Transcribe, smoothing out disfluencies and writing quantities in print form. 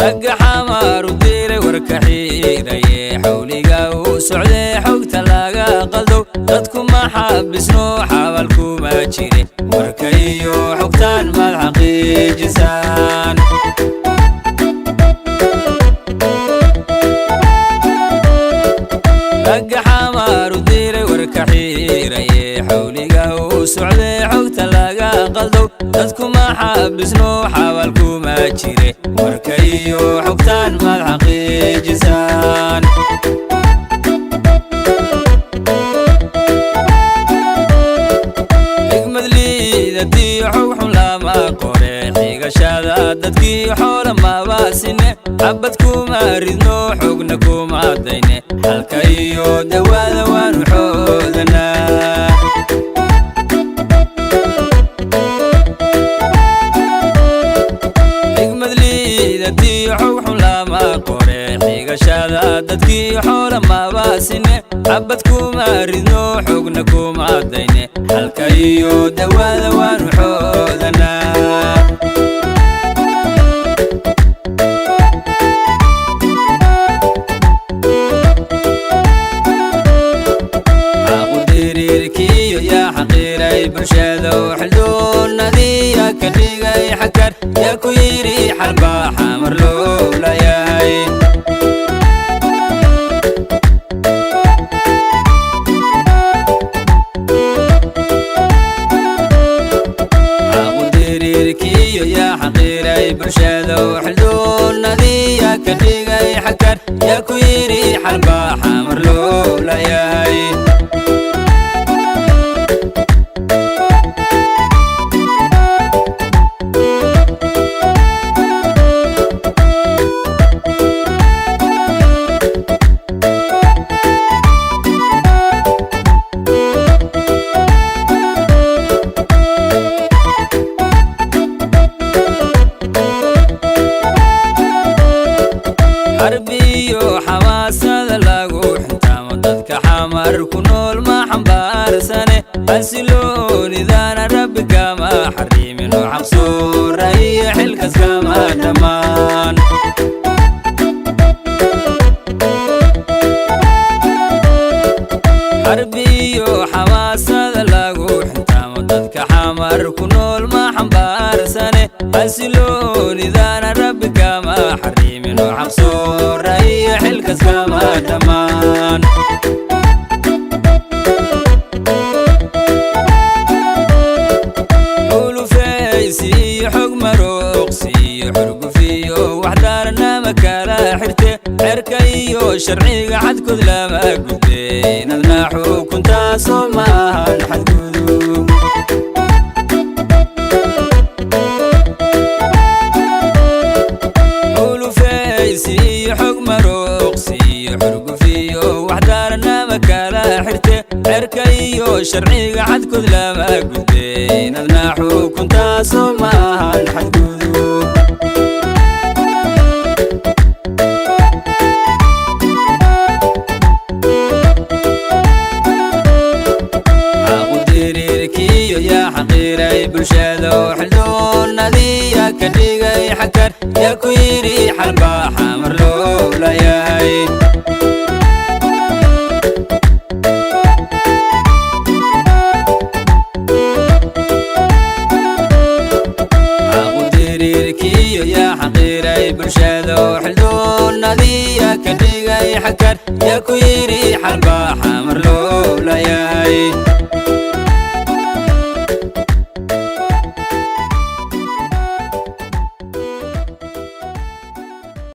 Ragga Xamar u diray warka xiiraye, xawliga uu socday xogta laga qaldow. Dadku ma xabisno, xabal kuma jire. Warka iyo xogtaan maad xaqiijisaan? Ragga Xamar u diray warka xiiraye, xawliga uu socday xogta laga qaldow. Dadku ma xabisno, xabal kuma jire. Warka iyo xogtaan maad xaqiijisaan? Xigmad liidatiyo xog xun lama qore, xigashada dadkii xoola mabasine. Xabad kuma ridno, xogna kuma dayne. Xalka iyo dawaada waanu xoodanaa. Xigmad liidatiyo xog xun lama qore, xigashada dadkii xoola mabasine. Xabad kuma ridno, xogna kuma dayne. Xalka iyo dawaada waanu xoodanaa. Xaqudiriirkiyo yaa xaqiiray bulshada, xildoonadiya ka dhigay xakar. Yaa ku yidhi xalbaa Xamar loo layahay? Xaqudiriirkiyo yaa xaqiiray bulshada, xildoonadiya ka dhigay xakar. Yaa ku yidhi xalbaa Xamar loo layahay? Xarbiyo xamaasada lagu xintaamo, dadka Xamar ku nool ma xambaarsane. Xasiloonidaana Rabbi kama xariimin oo xaqsuura iyo xilkas kama dhammaan. Xarbiyo xamaasada lagu xintaamo, dadka Xamar ku nool ma xambaarsane. Xasiloonidaana Rabbi kama xariimin oo xaqsuura iyo xilkas kama dhammaan. Xulufaysiyo xog maruuqsiyo xurgufiyo waxdaarnama kala xirte. Xerka iyo sharciga xadkood lama gudbe, inadna xukuntaasoo maahan xadgudub. Xulufaysiyo xog maruuqsiyo xurgufiyo waxdaarnama kala xirte. Xerka iyo sharciga xadkood lama gudbe, inadna xukuntaasoo maahan xadgudub. Xaqudiriirkiyo yaa xaqiiray bulshada, xildoonadiya ka dhigay xakar. Yaa ku yidhi xalbaa Xamar loo layahay? Xaqudiriirkiyo yaa xaqiiray bulshada, xildoonadiya ka dhigay xakar. Yaa ku yidhi xalbaa Xamar loo layahay?